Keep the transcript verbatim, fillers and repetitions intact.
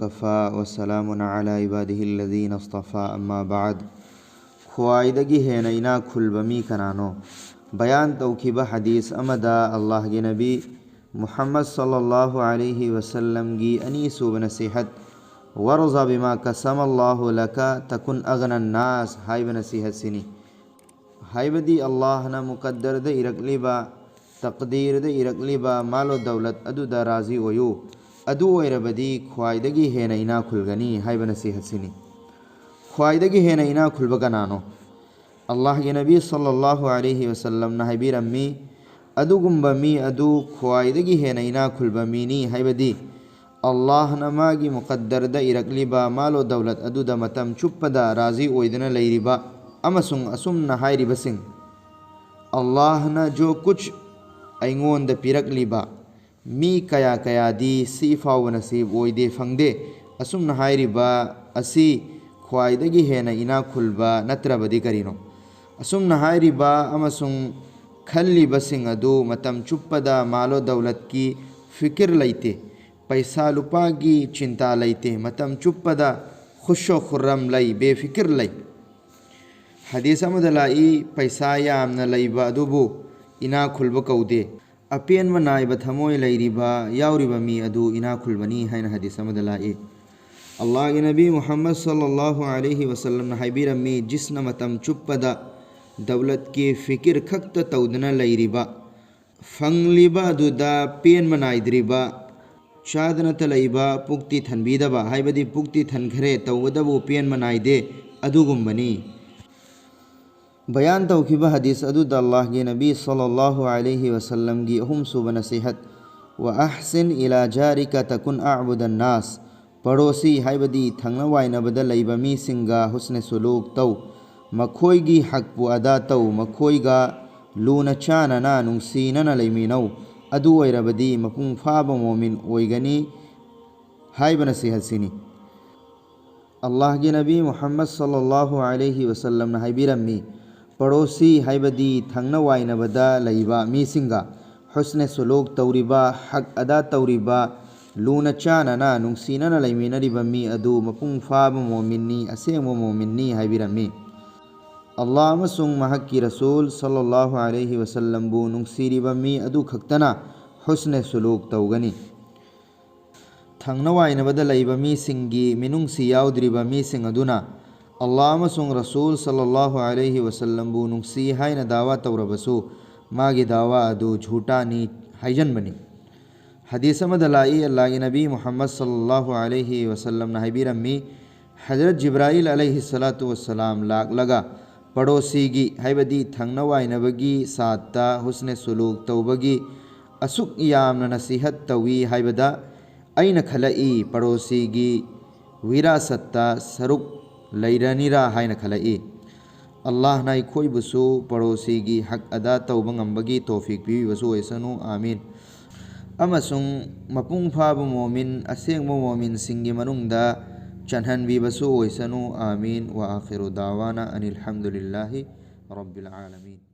وكفى وسلام على عباده الذين اصطفى أما بعد. ꯈ꯭ꯋꯥꯏꯗꯒꯤ ꯍꯦꯟꯅ ꯏꯅꯥꯛ ꯈꯨꯜꯕ ꯃꯤ ꯀꯅꯥꯅꯣ? ꯕꯌꯥꯟ ꯇꯧꯈꯤꯕ ꯍꯗꯤꯁ ꯑꯃꯗ ꯑꯜꯂꯥꯍꯒꯤ ꯅꯕꯤ ꯃꯨꯍꯝꯃꯗ ꯁꯜꯂꯜꯂꯥꯍꯨ ꯑꯂꯩꯍꯤ ꯋꯁꯜꯂꯝꯒꯤ ꯑꯅꯤꯁꯨꯕ ꯅꯁꯤꯍꯠ, "ꯋꯥꯔꯖ ꯕꯤꯃꯥ ꯀꯁꯃꯜꯂꯥꯍꯨ ꯂꯀ ꯇꯀꯨꯟ ꯑꯒꯅꯟ ꯅꯥꯁ" ꯍꯥꯏꯕ ꯅꯁꯤꯍꯠꯁꯤꯅꯤ꯫ ꯍꯥꯏꯕꯗꯤ ꯑꯜꯂꯥꯍꯅ ꯃꯨꯀꯗꯔꯗ ꯏꯔꯛꯂꯤꯕ, ꯇꯛꯗꯤꯔꯗ ꯏꯔꯛꯂꯤꯕ ꯃꯥꯂꯣ ꯗꯧꯂꯠ ꯑꯗꯨꯗ ꯔꯥꯖꯤ ꯑꯣꯏꯌꯨ, ꯑꯗꯨ ꯑꯣꯏꯔꯕꯗꯤ ꯈ꯭ꯋꯥꯏꯗꯒꯤ ꯍꯦꯟꯅ ꯏꯅꯥꯛ ꯈꯨꯜꯒꯅꯤ ꯍꯥꯏꯕ ꯅꯁꯤꯍꯠꯁꯤꯅꯤ꯫ ꯈ꯭ꯋꯥꯏꯗꯒꯤ ꯍꯦꯟꯅ ꯏꯅꯥꯛ ꯈꯨꯜꯕ ꯀꯅꯥꯅꯣ? ꯑꯜꯂꯥꯍꯒꯤ ꯅꯕꯤ ꯁꯜꯂꯜꯂꯥꯍꯨ ꯑꯂꯩꯍꯤ ꯋꯁꯜꯂꯝꯅ ꯍꯥꯏꯕꯤꯔꯝꯃꯤ, ꯑꯗꯨꯒꯨꯝꯕ ꯃꯤ ꯑꯗꯨ ꯈ꯭ꯋꯥꯏꯗꯒꯤ ꯍꯦꯟꯅ ꯏꯅꯥꯛ ꯈꯨꯜꯕ ꯃꯤꯅꯤ, ꯍꯥꯏꯕꯗꯤ ꯑꯜꯂꯥꯍꯅ ꯃꯥꯒꯤ ꯃꯨꯀꯗꯔꯗ ꯏꯔꯛꯂꯤꯕ ꯃꯥꯂꯣ ꯗꯧꯂꯠ ꯑꯗꯨꯗ ꯃꯇꯝ ꯆꯨꯞꯄꯗ ꯔꯥꯖꯤ ꯑꯣꯏꯗꯨꯅ ꯂꯩꯔꯤꯕ ꯑꯃꯁꯨꯡ ꯑꯁꯨꯝꯅ ꯍꯥꯏꯔꯤꯕꯁꯤꯡ, "ꯑꯜꯂꯥꯍꯅ ꯖꯣ ꯀꯨꯆ ꯑꯩꯉꯣꯟꯗ ꯄꯤꯔꯛꯂꯤꯕ ꯃꯤ ꯀꯌꯥ ꯀꯌꯥꯗꯤ ꯁꯤ ꯐꯥꯎꯕ ꯅꯁꯤꯕ ꯑꯣꯏꯗꯦ, ꯐꯪꯗꯦ", ꯑꯁꯨꯝꯅ ꯍꯥꯏꯔꯤꯕ ꯑꯁꯤ ꯈ꯭ꯋꯥꯏꯗꯒꯤ ꯍꯦꯟꯅ ꯏꯅꯥꯛ ꯈꯨꯜꯕ ꯅꯠꯇ꯭ꯔꯕꯗꯤ ꯀꯔꯤꯅꯣ? ꯑꯁꯨꯝꯅ ꯍꯥꯏꯔꯤꯕ ꯑꯃꯁꯨꯡ ꯈꯜꯂꯤꯕꯁꯤꯡ ꯑꯗꯨ ꯃꯇꯝ ꯆꯨꯞꯄꯗ ꯃꯥꯂꯣ ꯗꯧꯂꯠꯀꯤ ꯐꯤꯀꯤꯔ ꯂꯩꯇꯦ, ꯄꯩꯁꯥ ꯂꯨꯄꯥꯒꯤ ꯆꯤꯟꯇꯥ ꯂꯩꯇꯦ, ꯃꯇꯝ ꯆꯨꯞꯄꯗ ꯈꯨꯁꯣ ꯈꯨꯔꯝ ꯂꯩ, ꯕꯦꯐꯤꯀꯤꯔ ꯂꯩ꯫ ꯍꯗꯤꯁ ꯑꯃꯗ ꯂꯥꯛꯏ, ꯄꯩꯁꯥ ꯌꯥꯝꯅ ꯂꯩꯕ ꯑꯗꯨꯕꯨ ꯏꯅꯥꯛ ꯈꯨꯜꯕ ꯀꯧꯗꯦ꯫ ꯑꯄꯦꯟꯕ ꯅꯥꯏꯕ ꯊꯃꯣꯏ ꯂꯩꯔꯤꯕ, ꯌꯥꯎꯔꯤꯕ ꯃꯤ ꯑꯗꯨ ꯏꯅꯥꯛ ꯈꯨꯜꯕꯅꯤ ꯍꯥꯏꯅ ꯍꯗꯤꯁ ꯑꯃꯗ ꯂꯥꯛꯏ꯫ ꯑꯜꯂꯥꯍꯒꯤ ꯅꯕꯤ ꯃꯨꯍꯝꯃꯗ ꯁꯜꯂꯜꯂꯥꯍꯨ ꯑꯂꯩꯍꯤ ꯋꯁꯜꯂꯝꯅ ꯍꯥꯏꯕꯤꯔꯝꯃꯤ, ꯖꯤꯁꯅ ꯃꯇꯝ ꯆꯨꯞꯄꯗ ꯗꯧꯂꯠꯀꯤ ꯐꯤꯀꯤꯔ ꯈꯛꯇ ꯇꯧꯗꯨꯅ ꯂꯩꯔꯤꯕ, ꯐꯪꯂꯤꯕ ꯑꯗꯨꯗ ꯄꯦꯟꯕ ꯅꯥꯏꯗ꯭ꯔꯤꯕ, ꯆꯥꯗꯅꯇ ꯂꯩꯕ, ꯄꯨꯛꯇꯤ ꯊꯟꯕꯤꯗꯕ, ꯍꯥꯏꯕꯗꯤ ꯄꯨꯛꯇꯤ ꯊꯟꯈ꯭ꯔꯦ, ꯇꯧꯕꯇꯕꯨ ꯄꯦꯟꯕ ꯅꯥꯏꯗꯦ, ꯑꯗꯨꯒꯨꯝꯕꯅꯤ꯫ ꯕꯌꯥꯟ ꯇꯧꯈꯤꯕ ꯍꯗꯤꯁ ꯑꯗꯨꯗ ꯑꯜꯂꯥꯍꯒꯤ ꯅꯕꯤ ꯁꯜꯂꯜꯂꯥꯍꯨ ꯑꯂꯩꯍꯤ ꯋꯁꯜꯂꯝꯒꯤ ꯑꯍꯨꯝꯁꯨꯕ ꯅꯁꯤꯍꯠ, "ꯋ ꯑꯍꯁꯤꯟ ꯏꯂꯥ ꯖꯥꯔꯤꯀ ꯇꯀꯨꯟ ꯑꯑꯕꯨꯗꯟ ꯅꯥꯁ", ꯄꯔꯣꯁꯤ ꯍꯥꯏꯕꯗꯤ ꯊꯪꯅ ꯋꯥꯏꯅꯕꯗ ꯂꯩꯕ ꯃꯤꯁꯤꯡꯒ ꯍꯨꯁꯅꯦ ꯁꯨꯂꯨꯛ ꯇꯧ, ꯃꯈꯣꯏꯒꯤ ꯍꯛꯄꯨ ꯑꯗꯥ ꯇꯧ, ꯃꯈꯣꯏꯒ ꯂꯨꯅ ꯆꯥꯟꯅꯅ ꯅꯨꯡꯁꯤꯅꯅ ꯂꯩꯃꯤꯟꯅꯧ, ꯑꯗꯨ ꯑꯣꯏꯔꯕꯗꯤ ꯃꯄꯨꯡ ꯐꯥꯕ ꯃꯣꯃꯤꯟ ꯑꯣꯏꯒꯅꯤ ꯍꯥꯏꯕ ꯅꯁꯤꯍꯠꯁꯤꯅꯤ꯫ ꯑꯜꯂꯥꯍꯒꯤ ꯅꯕꯤ ꯃꯨꯍꯝꯃꯗ ꯁꯜꯂꯜꯂꯥꯍꯨ ꯑꯂꯩꯍꯤ ꯋꯁꯜꯂꯝꯅ ꯍꯥꯏꯕꯤꯔꯝꯃꯤ, ꯄꯔꯣꯁꯤ ꯍꯥꯏꯕꯗꯤ ꯊꯪꯅ ꯋꯥꯏꯅꯕꯗ ꯂꯩꯕ ꯃꯤꯁꯤꯡꯒ ꯍꯨꯁꯅꯦ ꯁꯨꯂꯨꯛ ꯇꯧꯔꯤꯕ, ꯍꯛ ꯑꯗꯥ ꯇꯧꯔꯤꯕ, ꯂꯨꯅ ꯆꯥꯟꯅꯅ ꯅꯨꯡꯁꯤꯅꯅ ꯂꯩꯃꯤꯟꯅꯔꯤꯕ ꯃꯤ ꯑꯗꯨ ꯃꯄꯨꯡ ꯐꯥꯕ ꯃꯣꯃꯤꯟꯅꯤ, ꯑꯁꯦꯡꯕ ꯃꯣꯃꯤꯟꯅꯤ ꯍꯥꯏꯕꯤꯔꯝꯃꯤ꯫ ꯑꯜꯂꯥꯍ ꯑꯃꯁꯨꯡ ꯃꯍꯥꯛꯀꯤ ꯔꯁꯨꯜ ꯁꯜꯂꯜꯂꯥꯍꯨ ꯑꯂꯩꯍꯤ ꯋꯁꯜꯂꯝꯕꯨ ꯅꯨꯡꯁꯤꯔꯤꯕ ꯃꯤ ꯑꯗꯨ ꯈꯛꯇꯅ ꯍꯨꯁꯅꯦ ꯁꯨꯂꯨꯛ ꯇꯧꯒꯅꯤ꯫ ꯊꯪꯅꯋꯥꯏꯅꯕꯗ ꯂꯩꯕ ꯃꯤꯁꯤꯡꯒꯤ ꯃꯤꯅꯨꯡꯁꯤ ꯌꯥꯎꯗ꯭ꯔꯤꯕ ꯃꯤꯁꯤꯡ ꯑꯗꯨꯅ ꯑꯜꯂꯥꯍ ꯑꯃꯁꯨꯡ ꯔꯁꯨꯜ ꯁꯜꯂꯜꯂꯥꯍꯨ ꯑꯂꯩꯍꯤ ꯋꯁꯜꯂꯝꯕꯨ ꯅꯨꯡꯁꯤ ꯍꯥꯏꯅ ꯗꯥꯋꯥ ꯇꯧꯔꯕꯁꯨ, ꯃꯥꯒꯤ ꯗꯥꯋꯥ ꯑꯗꯨ ꯖꯨꯇꯥꯅꯤ ꯍꯥꯏꯖꯟꯕꯅꯤ꯫ ꯍꯗꯤꯁ ꯑꯃꯗ ꯂꯥꯛꯏ, ꯑꯜꯂꯥꯍꯒꯤ ꯅꯕꯤ ꯃꯨꯍꯝꯃꯗ ꯁꯜꯂꯜꯂꯥꯍꯨ ꯑꯂꯩꯍꯤ ꯋꯁꯜꯂꯝꯅ ꯍꯥꯏꯕꯤꯔꯝꯃꯤ, ꯍꯖꯔꯠ ꯖꯤꯕ꯭ꯔꯥꯏꯜ ꯑꯂꯩꯍꯤ ꯁꯂꯥꯇꯨ ꯋꯁꯁꯂꯥꯝ ꯂꯥꯛꯂꯒ ꯄꯔꯣꯁꯤꯒꯤ, ꯍꯥꯏꯕꯗꯤ ꯊꯪꯅꯋꯥꯏꯅꯕꯒꯤ ꯁꯥꯠꯇ ꯍꯨꯁꯅꯦ ꯁꯨꯂꯨꯛ ꯇꯧꯕꯒꯤ ꯑꯁꯨꯛ ꯌꯥꯝꯅ ꯅꯁꯤꯍꯠ ꯇꯧꯏ ꯍꯥꯏꯕꯗ ꯑꯩꯅ ꯈꯜꯂꯛꯏ, ꯄꯔꯣꯁꯤꯒꯤ ꯋꯤꯔꯥꯁꯠꯇ ꯁꯔꯨꯛ ꯂꯩꯔꯅꯤꯔꯥ ꯍꯥꯏꯅ ꯈꯜꯂꯛꯏ꯫ ꯑꯜꯂꯥꯍꯅ ꯑꯩꯈꯣꯏꯕꯨꯁꯨ ꯄꯔꯣꯁꯤꯒꯤ ꯍꯛ ꯑꯗꯥ ꯇꯧꯕ ꯉꯝꯕꯒꯤ ꯇꯧꯐꯤꯛ ꯄꯤꯕꯤꯕꯁꯨ ꯑꯣꯏꯁꯅꯨ, ꯑꯥꯃꯤꯟ꯫ ꯑꯃꯁꯨꯡ ꯃꯄꯨꯡ ꯐꯥꯕ ꯃꯣꯃꯤꯟ, ꯑꯁꯦꯡꯕ ꯃꯣꯃꯤꯟꯁꯤꯡꯒꯤ ꯃꯅꯨꯡꯗ ꯆꯟꯍꯟꯕꯤꯕꯁꯨ ꯑꯣꯏꯁꯅꯨ, ꯑꯥꯃꯤꯟ꯫ ꯋꯥ ꯑꯥꯈꯤꯔꯨ ꯗꯥꯋꯥꯅ ꯑꯅꯤꯜ ꯍꯝꯗꯨꯂꯤꯜꯂꯥꯍꯤ ꯔꯕꯤꯜ ꯑꯥꯂꯃꯤꯟ꯫